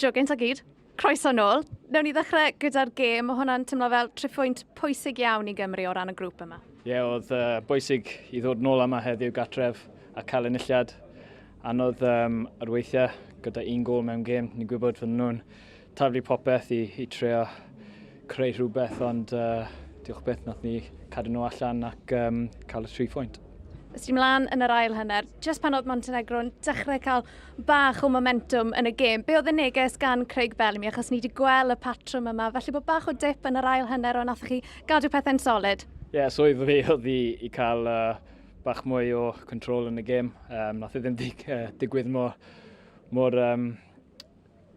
Joe, gyntaf gyd, croeso nôl. Newn ni ddechrau gyda'r gêm. Mae hwnna'n teimlo fel triphwynt pwysig iawn i Gymru o ran y grŵp yma. Ie, yeah, oedd uh, bwysig i ddod nôl yma heddiw gatref a cael enilliad. Anodd um, ar weithiau gyda un gol mewn gêm. Ni'n gwybod fod nhw'n taflu popeth i, i trio creu rhywbeth, ond uh, diolch byth nath ni cadw nhw allan ac um, cael y tri phwynt. Es ti mlaen yn yr ail hanner, jyst pan oedd Montenegro yn dechrau cael bach o momentum yn y gêm. Be oedd y neges gan Craig Bellamy? Achos ni wedi gweld y patrwm yma, felly bod bach o dip yn yr ail hanner ond nathoch chi gadw pethau'n solid. Ie, yeah, swydd fi oedd i, i cael uh, bach mwy o control yn y gêm. Um, nath e ddim dig, uh, digwydd mor, mor, um,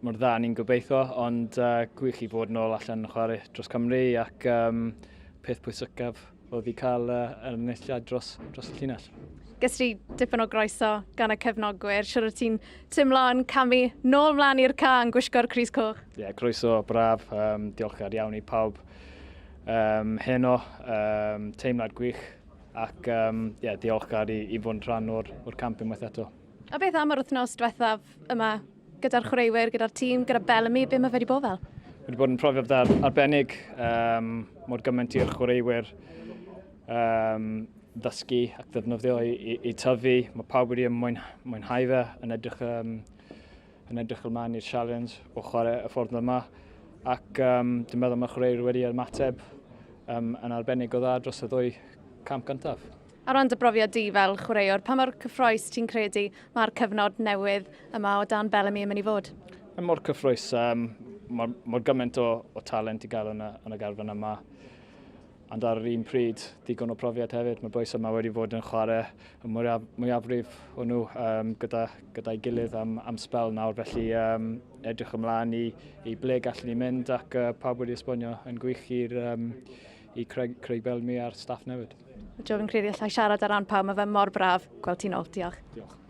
mor dda ni'n gobeithio, ond uh, gwych i fod nôl allan yn chwarae dros Cymru ac um, peth pwysicaf oedd i cael uh, yr enilliad dros, dros y llinell. Ges ti dipyn o groeso gan y cefnogwyr. Siwr o ti'n teimlo yn camu nôl mlaen i'r ca yn gwisgo'r crys coch? Ie, yeah, croeso braf. Um, diolchgar iawn i pawb um, heno. Um, teimlad gwych ac um, yeah, diolchgar i, i fod yn rhan o'r, or camp unwaith eto. A beth am yr wythnos diwethaf yma gyda'r chwaraewyr, gyda'r tîm, gyda Bellamy, be mae fe wedi bod fel? Wedi bod yn profiad arbennig, um, mor gymaint i'r chwaraewyr um, ddysgu ac ddefnyddio i, i, i tyfu. Mae pawb wedi mwyn, mwynhau fe yn edrych, um, yn edrych ymlaen i'r challenge o chwarae y ffordd yma. Ac um, dwi'n meddwl mae chwaraewyr wedi ymateb um, yn arbennig o dda dros y ddwy camp gyntaf. A ran dy brofiad di fel chwaraewr, pa mor cyffroes ti'n credu mae'r cyfnod newydd yma o dan Bellamy yn mynd i fod? Mae'n mor cyffroes, um, mor, mor gymaint o, o talent i gael yn y, yn y garfan yma. Ond ar yr un pryd, digon o profiad hefyd. Mae boys yma wedi bod yn chwarae y mwyaf, mwyafrif o nhw um, gyda, gyda'i gilydd am, am spel nawr. Felly um, edrych ymlaen i, i ble gallwn ni mynd ac uh, pawb wedi esbonio yn gwych i'r um, i Craig, Craig Bellamy a'r staff newydd. Joe, fi'n credu allai siarad ar ran pawb, mae fe mor braf gweld ti'n ôl. Diolch. Diolch.